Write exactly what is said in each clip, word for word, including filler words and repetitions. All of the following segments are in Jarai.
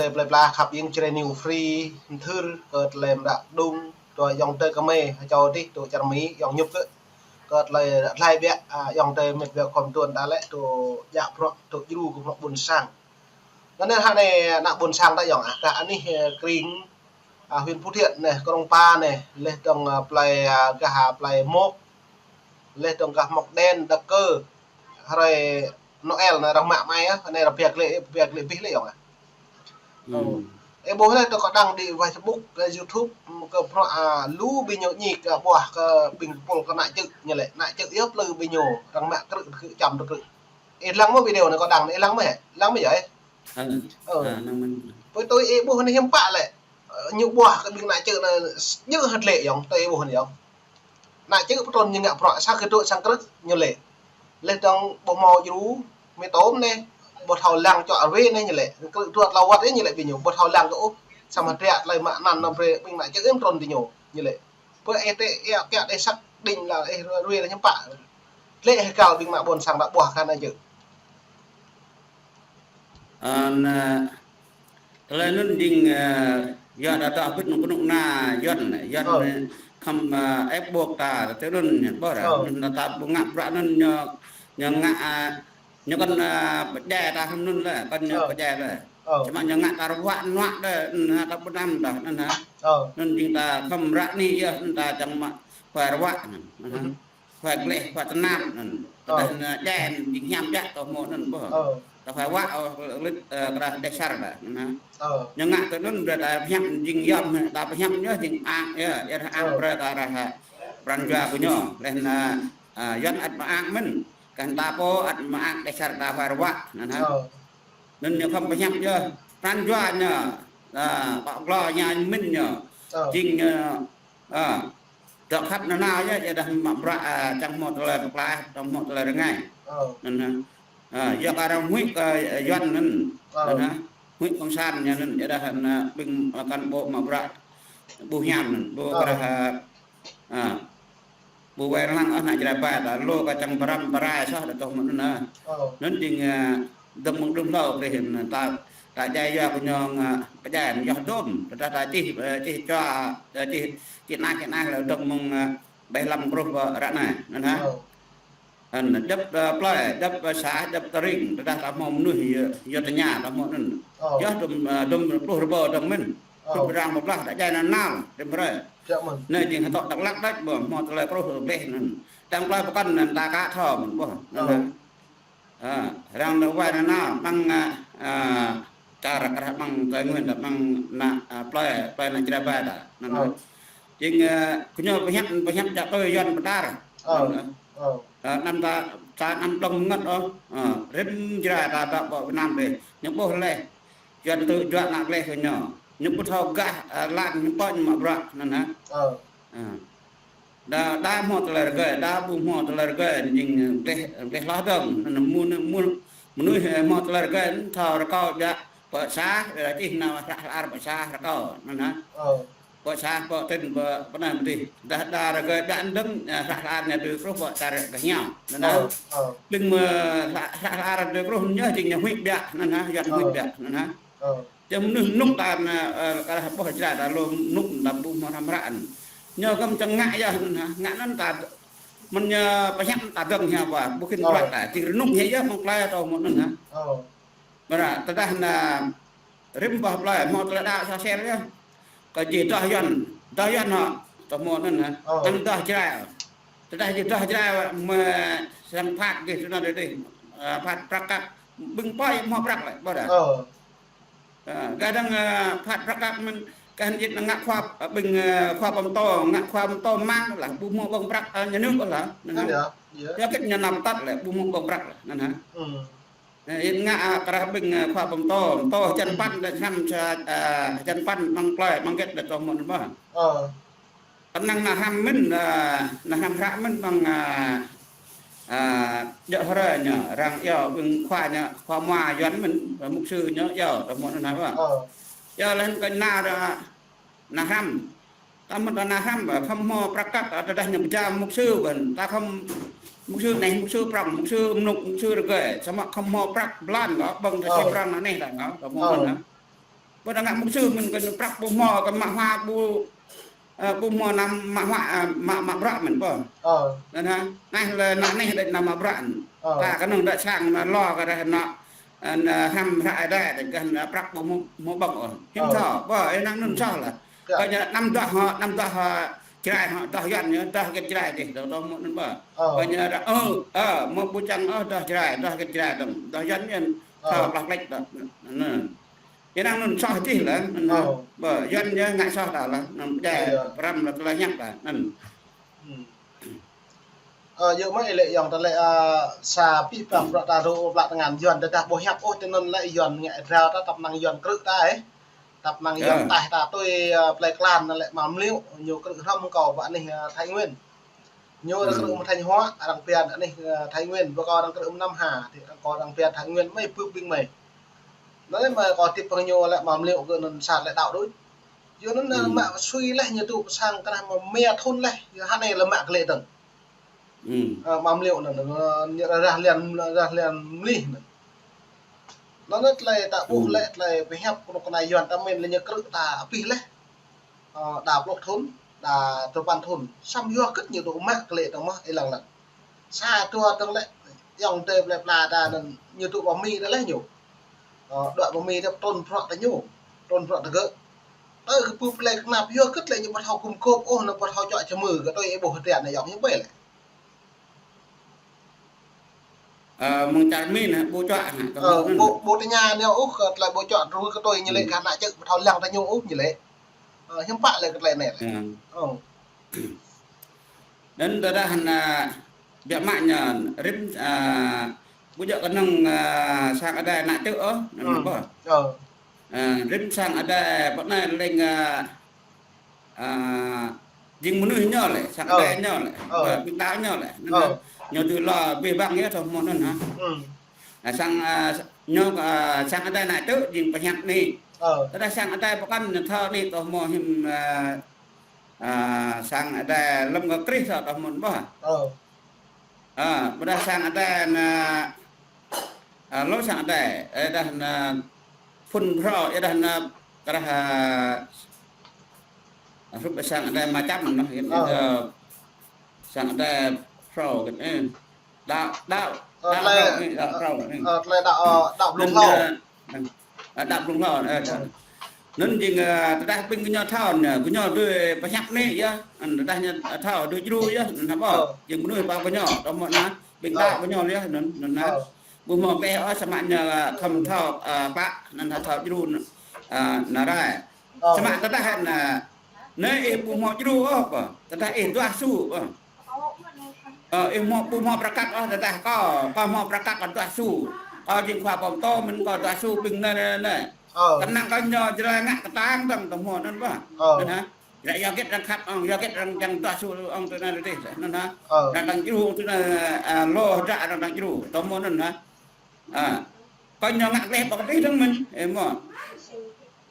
Tơlơi plơi pla khăp ing Jrai New Free, mthưr kơ tơlơi mơră đung, tui ayŏng adơi kơmơi, hơčâo adih, tui čar Mi, ayŏng Nhŭp kơ. Kơ tơlơi, tơlơi biă, a, ayŏng adơi met wa khŏm tuan đa lĕ, tui djă bruă, tui djru kơ bruă ƀôn sang. Anŭn anai hă anai ană ƀôn sang ta ayŏng, a, kah anih, ơ, Kring, a, huyện Phú Thiện anai, Krông Pa anai, laih dơ̆ng, a, plơi, a, gah, a, plơi Mok, laih dơ̆ng gah Mok Đen, Đăk Kơ, hrơi Noel anai arăng mă mai, a, anai arăng pia glĕ, pia glĕ abih lĕ ayŏng, a. Ơ. Ih ƀuh lĕ tơ kâo đăng đi Facebook, kơ YouTube, kơ bruă, a, lu ƀing ñu ñik, kơ ƀuah, kơ ƀing pul kơ ană čư̆ ñu lĕ. Ană čư̆ yơh plư ƀing ñu, arăng mă krư̆, krư̆ čăm tơ krư̆. Ih lăng mơ̆ video anai kâo đăng anai, ih lăng mơ̆ hĕ? Lăng mơ̆ yơh, ih? Ơ. Ơ, lăng mơ̆n. Pơ tui ih ƀuh anai hiư̆m pă lĕ. Ơ, ñu ƀuah kơ ƀing ană čư̆ anai, djơ̆ hơdlĕ ayŏng, tui ih ƀuh anai ayŏng. Ană čư̆ pơtrŭn ñu ngă bruă, sa kơ tŭ sang krư̆ ñu lĕ. Laih dơ̆ng ƀu hmâo djru, mì tôm anai, ƀu thâo lăng čŏk rơwe anai ñu lĕ. Krư̆ dua tlâo wơ̆t anai ñu lĕ ƀing ñu, ƀu thâo lăng kơ ôh. Samơ̆ hơdră tơlơi mă anăn anăm brơi ƀing ană čư̆ ih pơtrŭn tui ñu, ñu lĕ. Pơ ih tĕ, ih kiăng đe săk đing la, ih rơwe anai hiư̆m pă. Lĕ ih kâo ƀing ană ƀôn sang ta ƀuah kơ ană čư̆. Ơ, anai, tơlơi anŭn jing, ơ, yua ta tơ abit anŭn kơnuk kơna Yuan, Yuan, ơ, khŏm, ơ, ĕp ƀôk ta, tơ anŭn, ƀôh ra, ơ, anŭn ta ƀu ngă bruă anŭn ñu, ñu ngă, a, ñu kăn, ơ, pơdjai ta hăm anŭn lĕ, kăn ñu, ơ, pơdjai lĕ. Ơ. Samơ̆ ñu ngă ta ruă nuă đơi, anŭn ta ƀu năm đah, anŭn hă. Ơ. Anŭn jing ta khŏm ră anai yơh, anŭn ta čang mă, khua ruă anŭn, anŭn hă. Ơ. Khua gleh, khua tơnap anŭn. Ơ. Tơdah anŭn djai anŭn jing hiam biă tơ hmâo anŭn ƀôh. Ơ. Tơ khua wă, ơ, lĕ, ơ, kơ đah dasar đah, anŭn hă. Ơ. Ñu ngă tơ anŭn brơi ta pơhiăp jing yom, ta pơhiăp ñu jing ang, yơh, yơh ang, ơ, brơi ta rah, ơ, pran jua kơ ñu. Laih anŭn, ơ, Yuan ăt mơak mơ̆n, kăn ta pô ăt mơak dasar ta khua wă, anŭn hă. Ơ. Anŭn ñu khŏm pơhiăp yơh. Pran jua ñu, ơ, ƀă glô ñu mĭn ñu. Ơ. Jing, ơ, ơ, dŏ khăp nanao yơh, yơh dah mă bruă, a, čang hmâo tơlơi pơklaih, čang hmâo tơlơi rơngai. Ơ. Anŭn hă. A, yua kơ arăng huĭ kơ, a, Yuan anŭn. Ơ. Anŭn hă. Huĭ cộng sản ñu anŭn, yơh dah anŭn, a, ƀing, a, cán bộ mă bruă ƀu hiam anŭn, ƀu, ơ, kơ dah, a, a, ƀu wai lăng ôh ană Jrai ƀai ta, lu kơ čang pơrăm pơrai soh dah tơ̆ mơ̆n anŭn hă. Ơ. Anŭn jing, a, dơ̆ng mơ̆ng đưm hlâo brơi hĭ anŭn ta, ta djai yua kơ ñu, a, pơdjai yơh dôm, tơdah ta čih, a, čih čua, a, čih, čih anai, čih anai lĕ dơ̆ng mơ̆ng, a, ƀai lăm kruh ƀơi ră anai, anŭn hă. Ơ. Anŭn, djŏp, ơ, plơi, djŏp, ơ, xã, djŏp tơring, tơdah ta hmâo mơnuih, yơh, yơh tơña, ta hmâo anŭn. Ơ. Yơh dôm, ơ, dôm pluh rơbâo dơ̆ng mơ̆n. Ơ. Dôm arăng pluh blah, ta djai anŭn nal, dôm brơi. Djŏp mơ̆n. Anai jing hơtŏk Dak Lak đôč ƀôh, hmâo tơlơi kruh gleh anŭn. Tơdang plơi pơkŏn anŭn ta ka thâo mơ̆n ƀôh. Anŭn hă. Ơ. A, arăng anŭn wai anŭn nao, mơ̆ng, a, a, čar kơ dah mơ̆ng Tây Nguyên dah mơ̆ng ană, a, plơi, plơi ană Jrai ƀai dah. Anŭn hă. Ơ. Jing, a, kơ ñu pơhiăp, pơhiăp djă tui Yuan pơđar. Ơ. Anŭn hă. Ơ. A, anăm ta, ta anăm dơ̆ng mơngăt ôh. A, rĭm Jrai ta, ta ƀơi Việt Nam dih. Ñu ƀuh laih. Yuan tŭ juă ană gleh kơ ñu. Ñu ƀu thâo gah, a, lăn ñu pơ̆ ñu mă bruă. Anŭn hă. Ơ. A. Đa, đa hmâo tơlơi rơgơi, đa ƀu hmâo tơlơi rơgơi, jing, ơ, gleh, gleh hloh dơ̆ng, anŭn mơ̆n, mơ̆n, mơnuih, ơ, hmâo tơlơi rơgơi, thâo rơkâo biă, pơ sa, ơ, čih nao hră hla ar pơ sa rơkâo, anŭn hă. Ơ. Pơ sa, pơ tĭn, pơ, pơ anai pơ adih. Đa, đa rơgơi biă dơ̆ng, ơ, hră hla ar ñu tui kruh pơ čar gah ñu, anŭn hă. Ơ, ơ. Ƀing mơ̆ hră, hră hla ar tui kruh ñu jing ñu huĭ biă, anŭn hă, Yuan huĭ, ơ, biă, anŭn hă. Ơ. Tơdah mơnuih mơnŭk ta anŭn, ơ, kơ dah ƀôh Jrai ta lu mơnŭk ta ƀu hmâo hrăm hră anŭn. Ñu kơ̆m čang ngă yơh anŭn hă, ngă anŭn ta, mơ̆n ñu pơhiăp ta dơ̆ng hia ƀa, ƀu khĭn, ơ, bruă ta, jing rơnŭk hia yơh mơ̆ng plơi ta hmâo anŭn hă. Ơ. Ƀơi ră, tơdah anŭn rĭm ƀơi plơi, hmâo tơlơi đaŏ soh sel yơh. Kơ jih adoh Yuan, adoh Yuan hŏ, ta hmâo anŭn hă. Ơ. Tơdah adoh Jrai. Tơdah jih adoh Jrai mơ̆ srăng phat gih tơnah dih. Ơ, phat prăk kăk, ƀing plơi hmâo prăk lĕ, ƀôh dah. Ơ. Ơ, kơ dah, ơ, phat prăk kăk mơ̆n, kơ hăng jing ngă khua, ơ, ƀing, ơ, khua pơtô, ngă khua pơtô mơ̆ng lah, ƀu hmâo ƀơ̆ng prăk, ơ, nhà nước lah, anŭn hă. Anŭn yơh, yơh. Yua kơ ñu nao pơtăt lĕ, ƀu hmâo ƀơ̆ng prăk lah, anŭn hă. Ơ. Ơ, jing ngă, ơ, kơ dah ƀing, ơ, khua pơtô, pơtô hơjăn păn lĕ hrăm sa, ơ, hơjăn păn mơ̆ng plơi, mơ̆ng gĕt lĕ tơ̆ mơ̆n ƀôh. Ơ. Kơnang ană hrăm mơ̆n, ơ, ană hrăm hră mơ̆n mơ̆ng, ơ, ơ, djơ̆ hrơi ñu, arăng iâu ƀing khua ñu, khua mua Yuan mơ̆n, ơ, mục sư ñu iâu, tơ̆ mơ̆n anŭn hă. Ơ. Iâu laih kơ ană, ơ, ană hrăm. Ta mơ̆n ană hrăm, ơ, khŏm hmâo prăk kăk, ơ, tơdah ñu pơjao mục sư ƀơ̆n, ta khŏm mục sư anai, mục sư prŏng, mục sư mơnŭk, mục sư rơgơi, samơ̆ khŏm hmâo prăk blan kơ, ƀơ̆ng ta, ơ, čih prŏng anai ta kơ, tơ̆ mơ̆n, ơ, anŭn hă. Ƀu ta ngă mục sư mơ̆n kơ ñu prăk ƀu hmâo kơ mă hua ƀu, ơ, ƀu hmâo năm mă hua, ơ, mă, mă bruă mơ̆n ƀơ. Ơ. Anŭn hă, anai lĕ ană anai đĕč năm mă bruă. Ơ. Ta kơnơ̆ng đa sang anŭn lŏ kơ ră anŭn, ơ, hrăm hră Ơi Adai đĕč kơ anŭn prăk ƀu hmâo, hmâo ƀơ̆ng ôh. Hiư̆m thâo, ƀơ, ơ, anŭn anŭn soh lĕ. Kơ ñu năm đôč hŏ, năm đôč hŏ, Jrai hŏ, đôč Yuan ñu, đôč hơget Jrai dih, đôč, đôč mơ̆n anŭn ƀơ. Ơ. Kơ ñu đa, ơ, ơ, mơ̆ ƀu čang, ơ, đôč Jrai, đôč hơget Jrai dong, đôč Yuan ñu, thâo ƀlŏr lĕč đôč. Anŭn. Yua anŭn anŭn soh čih lĕ, anŭn. Ơ. Ƀơ, Yuan ñu ngă soh đa lĕ, anŭn pơdjai, pơrăm lĕ tơlơi hiăp đa, anŭn. Ơ, yua mơ̆ ih lĕ yŏng tơlơi, ơ, sa pĭ păng bruă ta rô ƀlă tơngan Yuan tơdah ƀu hiăp ôh tơ anŭn lĕ Yuan ngă drao ta tăp năng Yuan krư̆ ta ih. Tăp năng Yuan taih ta tui, ơ, plei klan anŭn lĕ Ama Mliu, ñu krư̆ hrŏm kâo ƀă anih, ơ, Thái Nguyên. Ñu arăng krư̆ mơ̆ng Thanh Hóa, arăng pơhiăp anih, ơ, Thái Nguyên, ƀơ kâo arăng krư̆ mơ̆ng Nam Hà, tơ arăng kâo arăng pơhiăp Thái Nguyên, mơ̆ ih pơƀut ƀing mơi. Anŭn lĕ mơ̆ kâo tĭp păng ñu lĕ Ama Mliu kơ anŭn sa lĕ đaŏ đôč. Yua anŭn, ơ, mă sui leh ñu tŭ pơ sang kơnah mơ̆ mia thŭn leh, yua hă anai lĕ mă kơ lĕ dơ̆ng. Ơ, Ama Mliu anŭn, ơ, ñu rah lian, rah lian mlih anŭn. Anŭn lĕ tơlơi ta ƀuh lĕ tơlơi pơhiăp kơnuk kơna Yuan ta mĭn lĕ ñu krư̆ ta abih leh. Ơ, đa pluh thŭn, đa tơpăn thŭn. Samơ̆ yua hơget ñu tŭ mă kơ lĕ dơ̆ng mơ̆ ih lăng lăng. Sa dua dơ̆ng lĕ, yŏng tơ plei pla ta anŭn ñu tŭ pơ Mi ta leh ñu. Ơ, đuaĭ pơ Mi ta trŭn bruă ta ñu. Trŭn bruă ta gơ̆. Tơ kơ ƀuh plei kơnap yua hơget lĕ ñu ƀu thâo gum gôp ôh, anŭn ƀu thâo čuă čơmư̆ kơ tui ih ƀuh hơdră anai yŏng hiư̆m ƀai lĕ. Ơ, mơ̆ng čar Mi anai, ƀu čuă hă, kơ ƀu, ƀu tơña ñu ôh, kơ tơlơi ƀu čuă truh kơ tui ñu lĕ, kơ ană čư̆ ƀu thâo lăng ta ñu ôh ñu lĕ. Ơ, hiư̆m pă lĕ kơ tơlơi anai lĕ. Ơ. Anŭn tơdah anŭn, ơ, biă mă ñu, rĭm, ơ, ƀu djơ̆ kơnơ̆ng, ơ, sang adai ană čư̆ ôh, anŭn ƀơ. Ơ, rĭm sang adai ƀơi anai lĕ, ơ, ơ, jing mơnuih ñu lĕ, sang adai ñu lĕ, ƀing đaŏ ñu lĕ. Anŭn hă, ñu tui lŏ abih bang yơh tơ mơ̆n anŭn hă. Ơ, sang, ơ, ñu, ơ, sang adai ană čư̆ jing pơhiăp anai. Tơdah sang adai pơkŏn ñu thâo anai tơ mơ̆n hiư̆m, ơ, ơ, sang adai lơ̆m kơ Krist tơ mơ̆n ƀơ. Ơ, ƀôdah sang adai anŭn, ơ, lŏ sang adai, ơ, dah anŭn phŭn phrâo, ơ, dah anŭn kơ rah, ơ, hrup sang adai mơčăm anŭn, ơ, sang adai phrâo kơ, ơ, đaŏ, đaŏ, đaŏ phrâo, ơ, đaŏ phrâo, ơ. Ơ, tơlơi đaŏ, ơ, đaŏ blung hlâo. Anŭn, ơ, đaŏ blung hlâo, ơ, anŭn jing, ơ, tơdah ƀing gơñu thâo anŭn, gơñu dưi pơhiăp anai yơh, anŭn tơdah ñu, ơ, thâo dưi djru yơh, anŭn hă ƀơ, jing mơnuih ƀă gơñu, tơ mơ̆n anŭn hă, ƀing đaŏ gơñu yơh, anŭn, anŭn hă. Ƀu hmâo kơ ih ôh samơ̆ ñu khŏm thâo, ơ, pă, anŭn hă thâo djru, ơ, anŭn rai. Samơ̆ tơdah anŭn, anai ih ƀu hmâo djru ôh kơ, tơdah ih duah su ôh. Ơ, ih hmâo, ƀu hmâo prăk kăk ôh, tơdah kâo, kâo hmâo prăk kăk kâo duah su. Kâo jing khua pơtô mơ̆n kâo duah su ƀing anai, anai, anai. Kơnang kâo ñu Jrai ngă kơtang dơ̆ng tơ mơ̆n anŭn ƀơ. Anŭn hă. Yua hơget arăng khăp ôh, yua hơget arăng čang duah su ôh tơ anai dih, anŭn hă. Arăng čang djru tơ anai, ơ, lŏ hơdră arăng čang djru, tơ mơ̆n anŭn hă. Ơ. Kâo ñu ngă gleh ƀơi kơdih dơ̆ng mơ̆n, ơ mơ̆.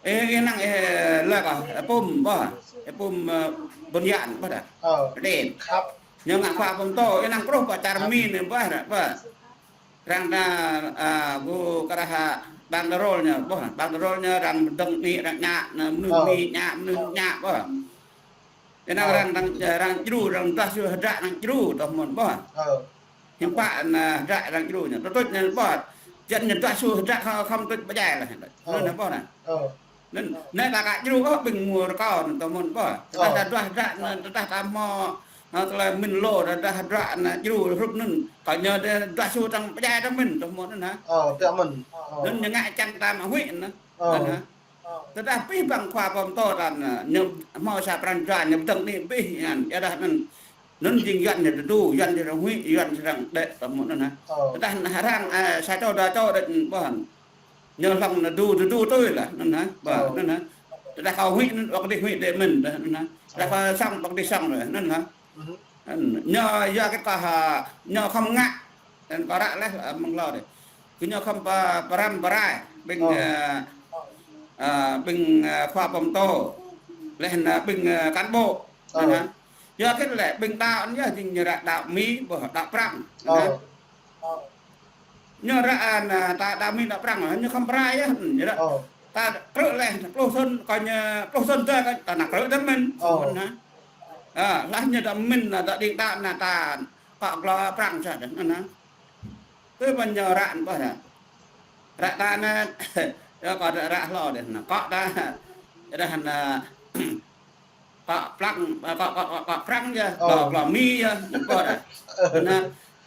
Ơ, ơ, năng, ơ, lĕ kâo, ơ, pum ƀơ, ơ, pum, ơ, Bun Yan ƀơ dah. Ơ. Đen. Khăp. Ñu ngă khua pơtô, ơ, năng pruh pơ čar Mi anai ƀơ dah, ƀơ. Arăng ta, ơ, ƀu kơ rah, ơ, băng đa rôl ñu, ƀơ, băng đa rôl ñu arăng dơ̆ng anai, arăng ñă, anŭn mơnuih anai ñă, mơnuih ñă, ƀơ. Ơ, năng arăng, arăng, arăng djru, arăng duah su hơdră arăng djru, tơ mơ̆n ƀơ. Hiư̆m pă anŭn hơdră arăng djru ñu. Tơl tuč anŭn ƀơ. Jing ñu duah su hơdră khŏm, khŏm tuč pơdjai lĕ. Anŭn ƀơ anŭn. Anŭn, anai ta ka djru ôh ƀing mơ̆ng rơkâo anŭn tơ mơ̆n ƀơ. Tơdah ta duah hơdră anŭn, tơdah ta hmâo, ơ, tơlơi mĭn lŏ, tơdah hơdră anŭn djru hrup anŭn. Kâo ñu dêh duah su tơ̆ng pơdjai tơ̆ng mĭn tơ mơ̆n anŭn hă. Anŭn ñu ngă čang ta mă huĭ anŭn. Anŭn hă. Tơdah abih bang khua pơtô ta anŭn, ñu hmâo sa pran jua ñu pơdơ̆ng anai abih anŭn, yua dah anŭn. Anŭn jing Yuan ñu tơdu, Yuan ñu arăng huĭ, Yuan ñu arăng đĕ, tơ mơ̆n anŭn hă. Tơdah arăng, ơ, sa čô dua čô đĕ ƀơ. Ñu hlŏng anŭn tơdu, tơdu tui lah, anŭn hă. Ƀơ, anŭn hă. Tơdah kâo huĭ anŭn, ƀơ kơdih huĭ đĕ mĭn, anŭn hă. Tơdah kâo sŏng, ƀơ kơdih sŏng, anŭn hă. Anŭn, ñu yua hơget kâo hă, ñu khŏm ngă. Anŭn kâo ră leh, ơ, mơ̆ng hlâo dih. Gơñu khŏm pơ-, pơrăm pơrai ƀing, ơ, ơ, ƀing, ơ, khua pơtô. Leh anŭn ƀing, ơ, cán bộ. Anŭn hă. Yua hơget lĕ ƀing đaŏ anŭn yơh jing ñu ră đaŏ Mi ƀơ, đaŏ Prăng. Anŭn hă. Ñu ră, ơ, anŭn ta đaŏ Mi đaŏ Prăng, ñu khŏm pơrai yơh, ñu ră. ta krư̆ leh, pluh thŭn, kơ ñu, pluh thŭn tơ, kơ ta nao krư̆ tơ mĭn. Ơ. Mĭn hă? Ơ, lah ñu ta mĭn, ta đing đan, ta kŏ glô prăng sa đeh, anŭn hă. Tơ mĭn ñu ră anŭn ƀuh hă. Ră ta anai, yua kơ ră hlâo dih, anŭn kŏ ta, ră anŭn, kŏ prăng, kŏ, kŏ, kŏ, kŏ prăng yơh, ơ, glô, glô Mi yơh, anŭn ƀuh hă. Anŭn,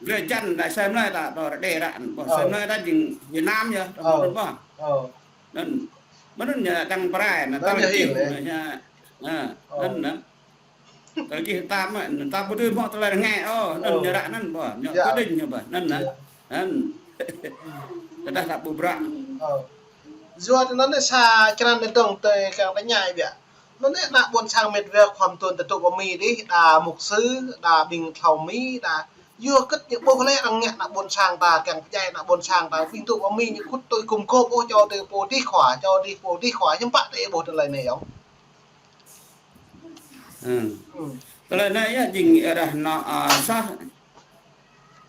gre jăn đa sem nai ta, ƀuh ră đe ră anŭn ƀuh, sem nai ta jing Việt Nam yơh, ƀuh. Anŭn, mơnŭn ñu tăng prai, anŭn ta lĕ jing, anŭn, anŭn, anŭn. Tơlơi jih ta mă, ta ƀu dưi hmâo tơlơi rơngai ôh, anŭn ñu ră anŭn ƀuh, ñu kơ đing ñu ƀuh, anŭn, anŭn. Tơdah ta ƀu bruă. Yua tơ anŭn sa črăn anai dơ̆ng tơl kiăng tơña biă. Anŭn ană ƀôn sang mĕt wa khŏm tuan tơtŭ pơ Mi dih, đa mục sư, đa ƀing thâo Mi, đa yua kơ ñu ƀuh lĕ arăng ngă ană ƀôn sang ta, kiăng pơdjai ană ƀôn sang ta, ƀing tŭ pơ Mi ñu khŭt tui gum gôp ôh, čô tui pô dih khua, čô dih pô dih khua, hiư̆m pă tơ ih ƀuh tơlơi anai yơh. Tơlơi anai yơh jing ih rah nao, a, sah.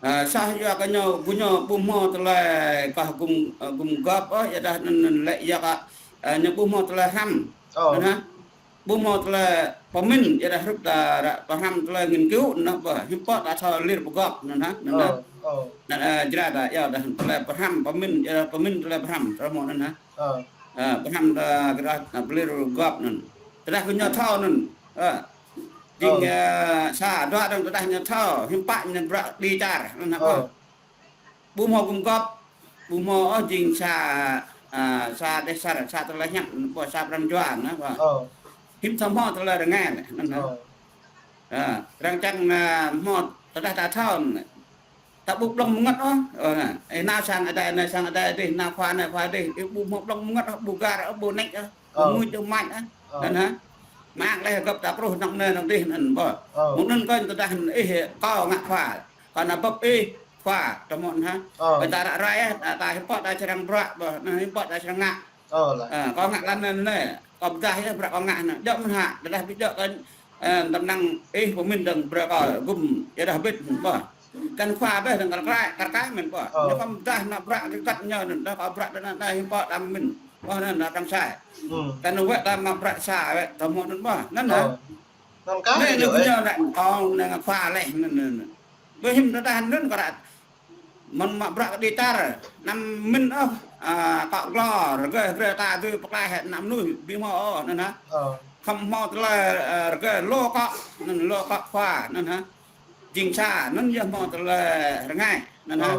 A, sah yua kơ ñu, ƀu ñu ƀu hmâo tơlơi kah gum, a, gum gôp, a, ih rah anŭn, anŭn lĕ yua kơ, a, ñu ƀu hmâo tơlơi hrăm. Anŭn hă? Ƀu hmâo tơlơi pơmĭn, ih rah hrup ta ră pơhrăm tơlơi nghiên cứu, anŭn hă, ƀuh. Hiư̆m pă ta thâo lir pơgôp, anŭn hă, anŭn hă. Anŭn, a, jrah ta, yua dah tơlơi pơhrăm, pơmĭn, ih rah pơmĭn tơlơi pơhrăm, tơlơi hmâo anŭn hă. Ơ, pơhrăm ta kơ dah, a, pơlir gôp anŭn. Tơdah kơ ñu thâo anŭn. Ơ. Jing, ơ, sa dua dơ̆ng tơdah ñu thâo, hiư̆m pă ñu bruă đĭ čar, anŭn hă ƀuh. Ƀu hmâo gum gôp, ƀu hmâo ôh jing sa, a, sa đeh sa, sa tơlơi hiăp, ƀuh sa pran jua anŭn ƀuh. Hiư̆m thâo hmâo tơlơi rơngai lĕ, anŭn hă. Ơ, arăng čang, a, hmâo tơdah ta thâo anŭn. Ta ƀu blŏng mơngăt ôh. Ơ, anai. Ih nao sang adai, anai sang adai dih, nao khua, anai khua dih. Ih ƀu hmâo blŏng mơngăt ôh, ƀu gar ôh, ƀu nĕč ôh, ƀu mưč ôh, mač ôh. Anŭn hă? Mă leh gơ̆p ta truh anŏ anai anŏ dih anŭn ƀuh. Mơ̆ng anŭn kơ tơdah ih kâo ngă khua. Kâo nao bưp ih khua, tơmŏ anŭn hă. Kơ ta ră ruai, ta, ta hiư̆m pă ta črang bruă ƀuh, anŭn hiư̆m pă ta črang ngă. Ơ, kâo ngă lăn anai, anai. Kâo pơdah yơh bruă kâo ngă anai. Djơ̆ mơ̆n hă, tơdah ƀu djơ̆ kơ, ơ, tơm năng ih pơmĭn dơ̆ng bruă kâo gum, ih rah bĭt ƀuh. Kăn khua ƀuh dơ̆ng kar kaĭ, kar kaĭ mĭn ƀuh. Ñu kâo pơdah nao bruă rơgăt ñu anŭn, dah kâo bruă tơ anai, anai hiư̆m pă ta mĭn. Ƀuh anŭn, anŭn kăn sai. Kăn wơ̆t ta mă bruă sa wơ̆t, tơmŏ anŭn ƀuh. Anŭn hă. Anŭn kâo anai ñu, ñu ih. Ñu ră kâo anai khua leh anŭn, anŭn, anŭn. Ƀu hiư̆m tơdah anŭn kơ ră mơ̆n mă bruă kơ đĭ čar, anăm mĭn ôh, a, kŏ glô, rơgơi, rơgơi ta dưi pơklaih hĕ ană mơnuih, ƀu hmâo ôh, anŭn hă. Khŏm hmâo tơlơi, a, rơgơi lu kŏ, anŭn lu kŏ khua, anŭn hă. Jing sa, anŭn yơh hmâo tơlơi rơngai, anŭn hă.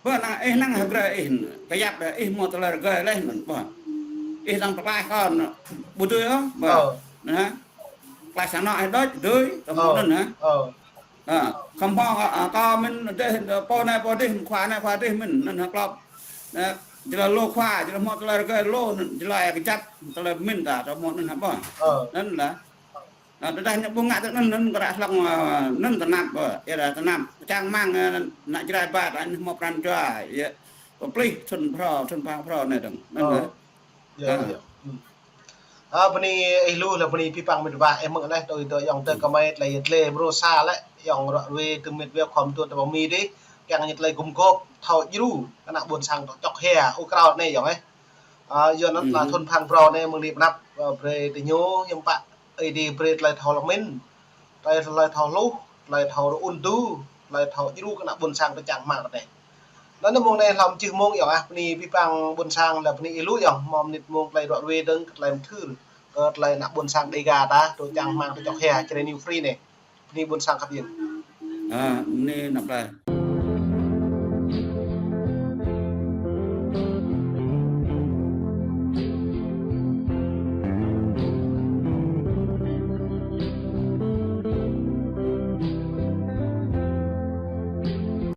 Ƀuh năng ih năng rơgơi ih, kơyap ih hmâo tơlơi rơgơi leh anŭn ƀuh. Ih dơ̆ng pơklaih kâo anŭn, ƀu dưi ôh, ƀuh. Anŭn hă. Pơklaih sang anŏ ih đôč, dưi, tơmŏ anŭn hă. Ơ, khŏm hmâo, a, kâo mĭn dih, pô anai pô dih, khua anai khua dih mĭn, anŭn hă klop. Anŭn, jơlan lu khua, jơlan hmâo tơlơi rơgơi lu, anŭn jơlan kơjăp, tơlơi mĭn ta, tơmŏ anŭn hă ƀuh. Anŭn lah. Anŭn, tơdah ñu ƀu ngă tơ anŭn, anŭn kơ ră hlŏng, a, anŭn tơnap, ơ, ih rah tơnap. Čang rơmang, ơ, ană Jrai ƀă, anŭn hmâo pran jua, yơh. Pơplih thŭn phrâo, thŭn pang phrâo anai dơ̆ng. Anŭn lah. Yơh, yơh. A, bơni ih lu lah bơni pih păng mĭt wa, ih mơ̆ng anai tui tơ ayŏng tơ kơmơi tơlơi yơh tơlơi mrô sa lĕ, ayŏng ră ruai tơ mĭt wa khŏm tuan tơ pơ Mi dih, kiăng ñu tơlơi gum gôp, thâo djru, kơ ană ƀôn sang tŏ čŏk hia, ur krao anai ayŏng ơi. A, yua anŭn tơlơi thŭn pang phrâo anai mơ̆ng anai pơnăp, a, brơi tơ ñu, hiư̆m pă, ih dih brơi tơlơi thâo lŏ mĭn. Tơlơi, tơlơi thâo hluh, tơlơi thâo rơun tu, tơlơi thâo djru kơ ană ƀôn sang tơ čang rơmang anai. Anŭn mơ̆ng anai hlăm čih mơ̆ng ayŏng ah, bơni pih păng ƀôn sang lah bơni ih lu ayŏng, hmâo mơnit mơ̆ng tơlơi ră ruai dơ̆ng, kơ tơlơi mơthưr, kơ tơlơi ană ƀôn sang Dega ta, tơ čang rơmang tơ čŏk hia, Jrai New Free anai. Bơni ƀôn sang khăp yơh. A, bơni anăp tơlơi.